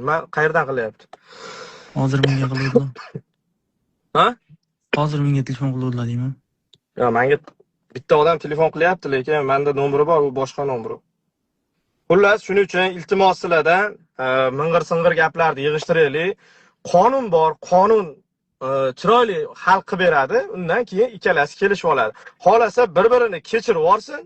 Nima, qayerdan qilyapti? Hozir menga qiluvdilar. Ha? Hozir menga telefon qiluvdilar deyman. Yo, menga bitta odam telefon qilyapti, lekin menda nomeri bor, u boshqa nomer. Xullas, shuning uchun iltimos sizlardan ming'ir-sing'ir gaplarni yig'ishtiraylik. Qonun bor, qonun chiroyli hal qilib beradi. Undan keyin ikkalasi kelishib oladi. Xohlasa bir-birini kechirib yuborsin,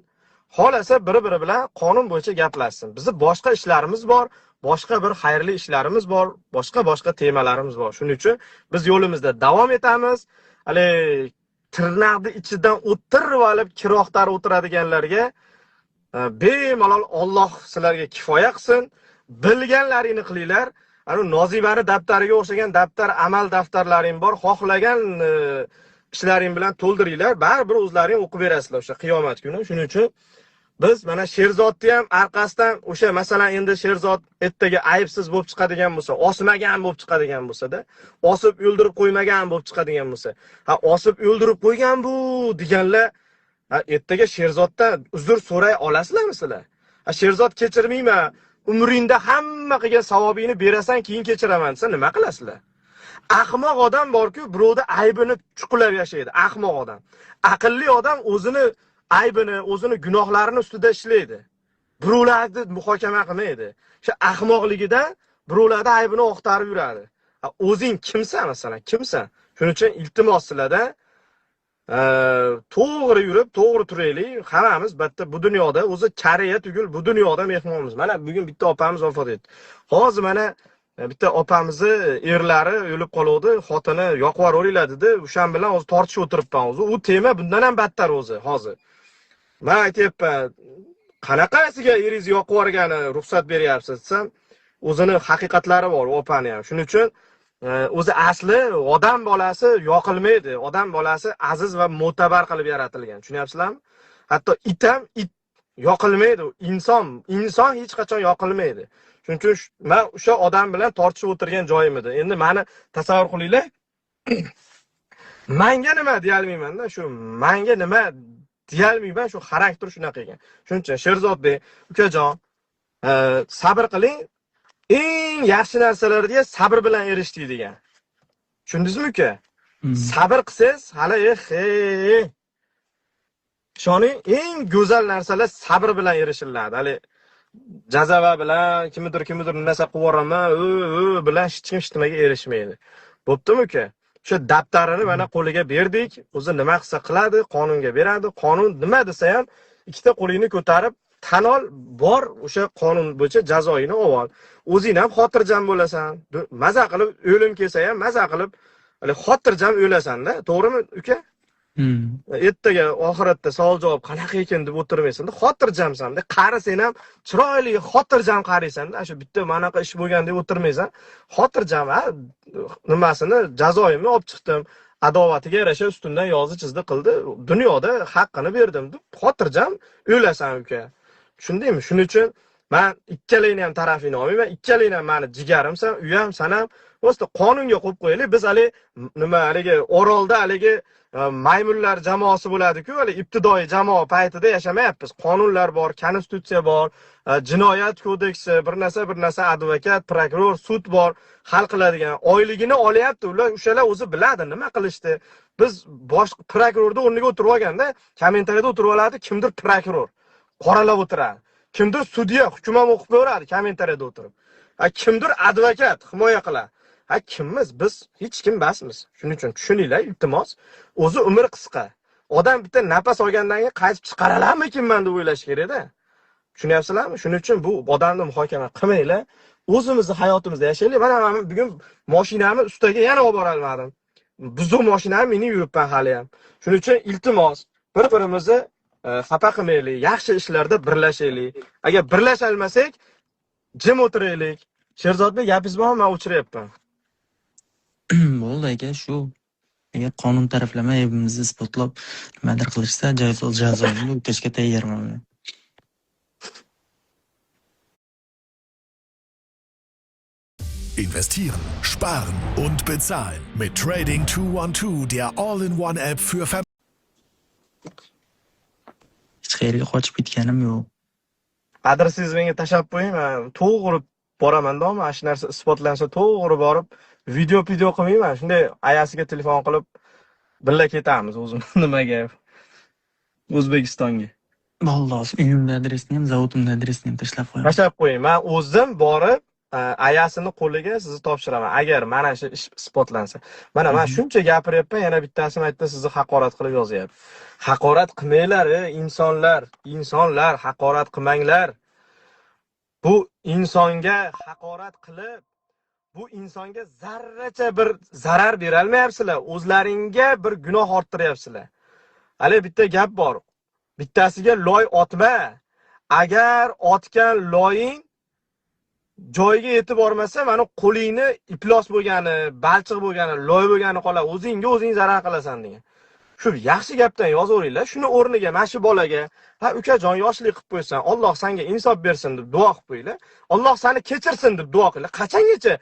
xohlasa bir-biri bilan qonun bo'yicha gaplashsin. Bizni boshqa ishlarimiz bor, boshqa bir xayrli ishlarimiz bor, boshqa-boshqa temalarimiz bor. Shuning uchun biz yo'limizda davom etamiz. Hali tirnaqni ichidan o'tirib olib kiroqtar o'tiradiganlarga bemalol Alloh sizlarga kifoya qilsin. Bilganlaringni qilinglar. Ana Nozibani daftariga o'xshagan daftar, amal daftarlaring bor. Xohlagan ishlaring bilan to'ldiringlar. Baribir o'zlaring o'qib berasizlar o'sha qiyomat kuni. Shuning uchun biz mana Sherzodni ham orqasidan o'sha, masalan, endi Sherzod ertaga aybsiz bo'lib chiqadigan bo'lsa, osmagan bo'lib chiqadigan bo'lsa-da, osib o'ldirib qo'ymagan bo'lib chiqadigan bo'lsa, ha, osib o'ldirib qo'ygan bu deganlar, ha, ertaga Sherzoddan uzr so'ray olasizlarmi sizlar? Ha, Sherzod kechirmayman, umringda hamma qilgan savobingni berasan, keyin kechiraman desa, nima qilasizlar? Ahmoq odam borku, birovni aybini chuqurlab yashaydi. Ahmoq odam. Aqlli odam o'zini aybini, o'zini gunohlarini ustida ishlaydi. Birovlarni muhokama qilmaydi. O'sha ahmoqligidan birovlarni aybini oqtarib yuradi. Ha, o'zing kimsan, masalan, kimsan? Shuning uchun iltimos sizlardan to'g'ri yurib, to'g'ri turaylik. Hammamiz bitta bu dunyoda, o'zi qariya tugul, bu dunyoda mehmonmiz. Mana bugun bitta opamiz vafot etdi. Hozir mana bitta opamizni erlari o'lib qoluvdi, xotini yoqib yuboringlar dedi. O'shan bilan hozir tortishib o'tiribman o'zi. U tema bundan ham battar o'zi hozir. Men aytyapman, qanaqasiga eringizni yoqib yuborgani ruxsat beryapsiz desam, o'zini haqiqatlari bor u opani ham. Shuning uchun o'zi asli odam bolasi yoqilmaydi. Odam bolasi aziz va mo'tabar qilib yaratilgan. Tushunyapsizlarmi? Hatto it ham, it yoqilmaydi. Inson, inson hech qachon yoqilmaydi. Shuning uchun men o'sha odam bilan tortishib o'tirgan joyim edi. Endi meni tasavvur qilinglar. Manga nima deya olmayman-da, shu manga nima deya olmayman, shu xarakter shunaqa ekan. Shuning uchun Sherzodbek ukajon, sabr qiling. Eng yaxshi narsalarga sabr bilan erishdik degan. Tushundingizmi uka? Sabr qilsangiz, hali eh, ishoning, eng go'zal narsalar sabr bilan erishiladi. Hali jazava bilan kimnidir narsa qilib yuboraman, u bilan hech kim hech nimaga erishmaydi. Bo'ptimi uka? O'sha daftarini mana qo'liga berdik. O'zi nima qilsa qiladi, qonunga beradi. Qonun nima desa ham ikkita qo'lingni ko'tarib tan ol, bor o'sha qonun bo'yicha jazoyini ol. O'zing ham xotirjam bo'lasan. Maza qilib o'lim kelsa ham maza qilib hali xotirjam o'lasan-da, to'g'rimi uka? Ertaga oxiratda savol javob qanaqa ekan deb o'tirmaysan-da, xotirjamsan-da. Qarisang ham chiroyli xotirjam qaraysan-da, shu bitta manaqa ish bo'lgan deb o'tirmaysan. Xotirjam, ha, nimasini, jazoyimni olib chiqdim. Adovatiga yarasha ustimdan yozdi, chizdi, qildi. Dunyoda haqqini berdim deb xotirjam o'lasan uka. Tushundingmi? Shuning uchun men ikkalangni ham tarafingni olmayman. Ikkalangni ham mani jigarimsan, u ham, san ham. Просто qonunga qo'yib qo'yaylik. Biz hali nima, haligi orolda haligi maymunlar jamoasi bo'ladi-ku, hali ibtidoiy jamoa paytida yashamayapmiz. Qonunlar bor, konstitutsiya bor, jinoyat kodeksi, bir narsa, bir narsa, advokat, prokuror, sud bor, hal qiladigan. Oyligini olyapti ular, o'shalar o'zi biladi nima qilishdi. Biz bosh prokurorni o'rniga o'tirib olganda, kommentariyada o'tirib oladi kimdir prokuror, qoralab o'tiradi. Kimdir sudya, hukm ham o'qib beradi kommentariyada o'tirib. Ha, kimdir advokat himoya qiladi. Ha, kimmiz? Biz hech kim emasmiz. Shuning uchun tushuninglar, iltimos. O'zi umr qisqa. Odam bitta nafas olgandan keyin qaytib chiqaralarmikinman deb o'ylash kerak-da. Tushunyapsizlarmi? Shuning uchun bu odamni muhokama qilmanglar. O'zimizni hayotimizda yashaylik. Mana men bugun mashinamni ustaga yana olib bora olmadim. Buzuq mashinamni minib yuribman hali ham. Shuning uchun iltimos, bir-birimizni xafa qilmaylik, yaxshi ishlarda birlashaylik. Agar birlasha olmasak, jim o'tiraylik. Sherzodbek, gapingiz bormi? Men o'chiryapman. Bo'ldi aka, shu agar qonun taraflama aybimizni isbotlab nimadir qilishsa, jazoimni o'tashga tayyorman men. Investieren, sparen und bezahlen mit Trading 212, der All-in-One-App für Ver Hech qayerga qochib ketganim yo'q. Adresingizni menga tashlab qo'ying, men to'g'ri Boraman-da, mana shu narsa isbotlansa, to'g'ri borib video qilmayman. Shunday ayasiga telefon qilib birga ketamiz o'zim nimaga? O'zbekistonga. Bo'ldi, hozir uyimni adresini ham, zavodimni adresini ham tashlab qo'yaman. Tashlab qo'ying. Men o'zim borib ayasini qo'liga sizni topshiraman. Agar mana shu ish isbotlansa. Mana men shuncha gapiryapman, yana bittasi aytdi, sizni haqorat qilib yozyapti. Haqorat qilmanglar, insonlar, insonlar haqorat qilmanglar. Bu insonga haqorat qilib, bu insonga zarracha bir zarar berolmayapsizlar, o'zlaringga bir gunoh orttiryapsizlar. Hali bitta gap bor. Bittasiga loy otma. Agar otgan loying joyiga yetib bormasa, mana qo'lingni iflos bo'lgani, balchiq bo'lgani, loy bo'lgani qoladi. O'zingga o'zing zarar qilasan degan. Shu yaxshi gapdan yozaveringlar. Shuni o'rniga mana shu bolaga, ha ukajon yoshlik qilib qo'ysan, Alloh senga insof bersin deb duo qilib qo'yinglar. Alloh seni kechirsin deb duo qilinglar. Qachongacha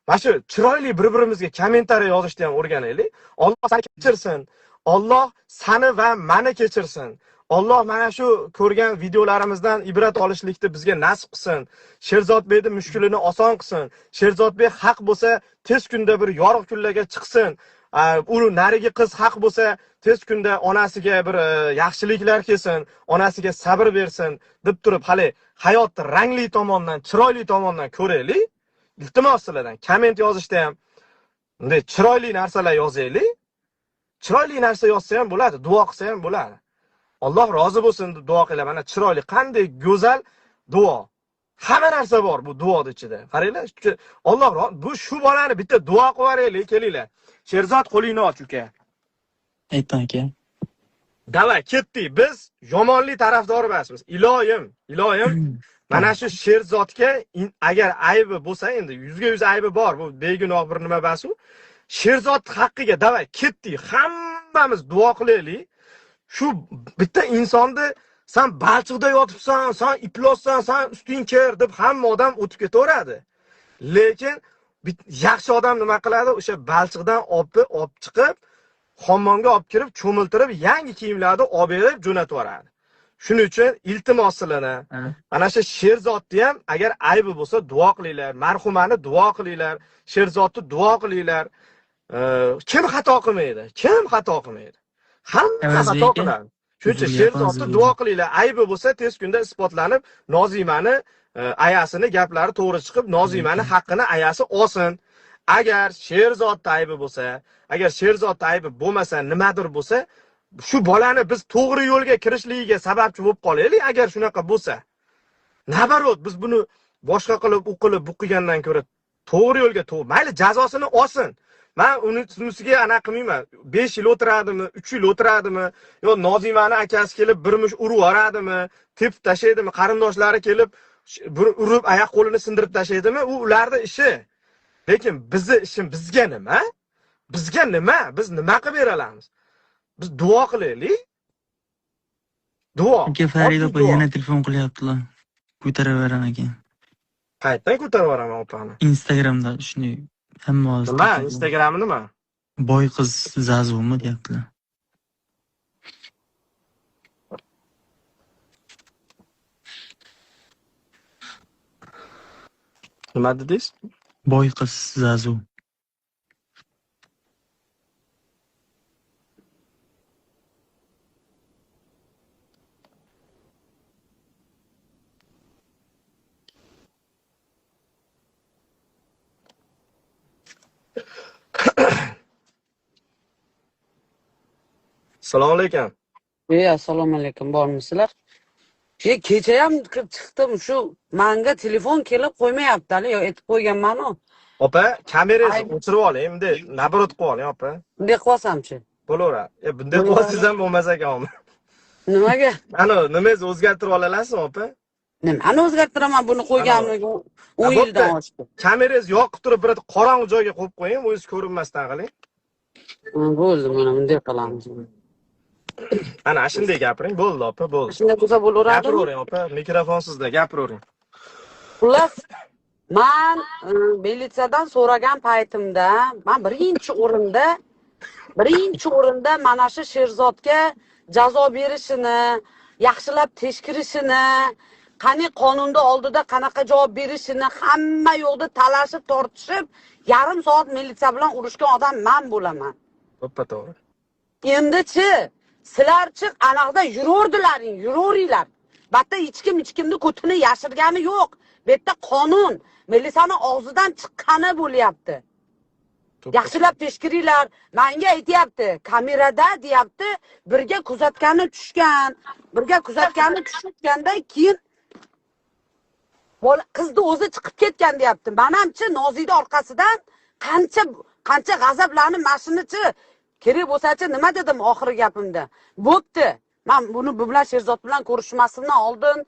mana shu chiroyli bir-birimizga kommentariy yozishni ham o'rganaylik. Alloh seni kechirsin. Alloh seni va meni kechirsin. Alloh mana shu ko'rgan videolarimizdan ibrat olishlikni bizga nasib qilsin. Sherzodbekning mushkulini oson qilsin. Sherzodbek haq bo'lsa, tez kunda bir yorug' kunlarga chiqsin. U narigi qiz haq bo'lsa, tez kunda onasiga bir yaxshiliklar kelsin, onasiga sabr bersin deb turib, hali hayotni rangli tomondan, chiroyli tomondan ko'raylik. Iltimos sizlardan komment yozishda ham bunday chiroyli narsalar yozaylik. Chiroyli narsa yozsa ham bo'ladi, duo qilsa ham bo'ladi. Alloh rozi bo'lsin deb duo qilinglar. Mana chiroyli, qanday go'zal duo. Hamma narsa bor bu duoning ichida. Qaranglar, Alloh bu shu bolani bitta duo qilib yuboraylik, kelinglar. Sherzod qo'lingni och uka. Aytdim aka. Davay, ketdik. Biz yomonlik tarafdori emasmiz. Iloyim, iloyim mana shu Sherzodga agar aybi bo'lsa, endi 100% aybi bor, bu begunoh bir nima emas u. Sherzod haqqiga davay, ketdik. Hammamiz duo qilaylik. Shu bitta insonni sen balchiqda yotibsan, sen iflossan, sen usting kir deb hamma odam o'tib ketaveradi. Lekin yaxshi odam nima qiladi? O'sha balchiqdan olib chiqib, hammomga olib kirib, cho'miltirib, yangi kiyimlarni olib berib jo'natib yuboradi. Shuning uchun iltimos sizlardan, mana shu Sherzodni ham agar aybi bo'lsa duo qilinglar, marhumani duo qilinglar, Sherzodni duo qilinglar. Kim xato qilmaydi? Kim xato qilmaydi? Hamma xato qiladi. Shuning uchun Sherzodni duo qilinglar. Aybi bo'lsa tez kunda isbotlanib, Nozimani ayasini gaplari to'g'ri chiqib, Nozimani haqqini ayasi olsin. Agar Sherzodning aybi bo'lsa, agar Sherzodning aybi bo'lmasa, nimadir bo'lsa, shu bolani biz to'g'ri yo'lga kirishligiga sababchi bo'lib qolaylik, agar shunaqa bo'lsa. Nabarot, biz buni boshqa qilib, u qilib, bu qilgandan ko'ra to'g'ri yo'lga, mayli jazosini olsin. Men uni unisiga ana qilmayman. 5 yil o'tiradimi, 3 yil o'tiradimi, yo Nozimani akasi kelib bir mush urib yuboradimi, tepib tashlaydimi, qarindoshlari kelib bir urib oyoq qo'lini sindirib tashlaydimi, u ularning ishi. Lekin bizni ishim bizga nima? Bizga nima? Biz nima qilib bera olamiz? Biz duo qilaylik. Duo. Aka Farida opa Oddiy duo. yana telefon qilyaptilar. Ko'taraveraman aka. Qayerdan ko'tarib yuboraman opani? Instagramda shunday hamma hozir Nima? Instagrami nima? Boy qiz Zazumi deyaptilar. Nima dedingiz? Boy qiz Zazu. Assalomu alaykum. Assalomu alaykum, bormisizlar? Kecha ham kirib chiqdim, shu manga telefon kelib qo'ymayapti, hali yo aytib qo'yganman-u. Opa, kamerangizni o'chirib oling, bunday naborot qilib oling, opa. Bunday qilib olsamchi? Bo'laveradi. Bunday qilib olsangiz ham bo'lmas ekan. Nimaga? Ana, nimangizni o'zgartirib olasizmi, opa? Nimani o'zgartiraman, buni qo'yganimga 10 yildan oshdi. Kamerangizni yoqib turib, bir qorong'u joyga qo'yib qo'ying, o'zingiz ko'rinmasdan qiling. Bo'ldi, mana bunday qilamiz. Ana shunday gapiring, bo'ldi opa, bo'ldi. Shunday bo'lsa bo'laveradimi? Gapiravering opa, mikrofon sizda, gapiravering. Xullas, men militsiyadan so'ragan paytimda, men birinchi o'rinda mana shu Sherzodga jazo berishini, yaxshilab tekshirishini, Qani qonunda oldida qanaqa javob berishini hamma yoqda talashib, tortishib, yarim soat militsiya bilan urushgan odam man bo'laman. To'ppa to'g'ri. Endichi, sizlarchi anaqda yururdilaring, yururinglar. Batta hech kim hech kimni ko'tini yashirgani yo'q. Bu yerda qonun, militsiyani og'zidan chiqqani bo'lyapti. To'ppa. Yaxshilab tekshiringlar. Menga aytyapti, kamerada deyapti, birga kuzatgani tushgan. Birga kuzatgani tushgandan keyin bola qizni o'zi chiqib ketgan deyapti. Manamchi Noziyni orqasidan qancha qancha g'azablanib mashinachi kerak bo'lsachi nima dedim oxirgi gapimda. Bo'pti. Men buni bu bilan Sherzod bilan ko'rishmasimdan oldin,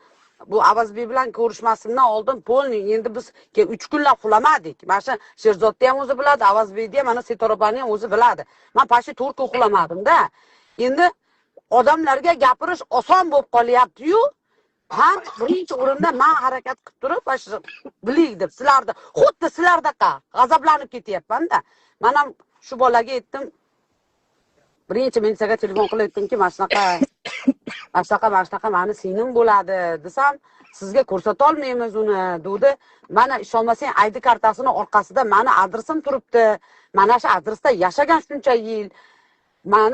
bu Avazbek bilan ko'rishmasimdan oldin полный endi biz 3 kunlab uxlamadik. Mana shu Sherzodni ham o'zi biladi, Avazbekni ham, mana Setor opani ham o'zi biladi. Men почти 4 kun uxlamadim-da. Endi odamlarga gapirish oson bo'lib qolyapti-yu. Ham birinchi o'rinda man harakat qilib turib, mana shu biling deb sizlarni xuddi sizlardaqa g'azablanib ketyapman-da. Man ham shu bolaga aytdim, birinchi militsiyaga telefon qilib aytdimki, mana shunaqa, mana shunaqa, mana shunaqa mani singlim bo'ladi desam, sizga ko'rsata olmaymiz uni dedi. Mana ishonmasang, ID kartasini orqasida mani adresim turibdi. Mana shu adresda yashagan shuncha yil. Mani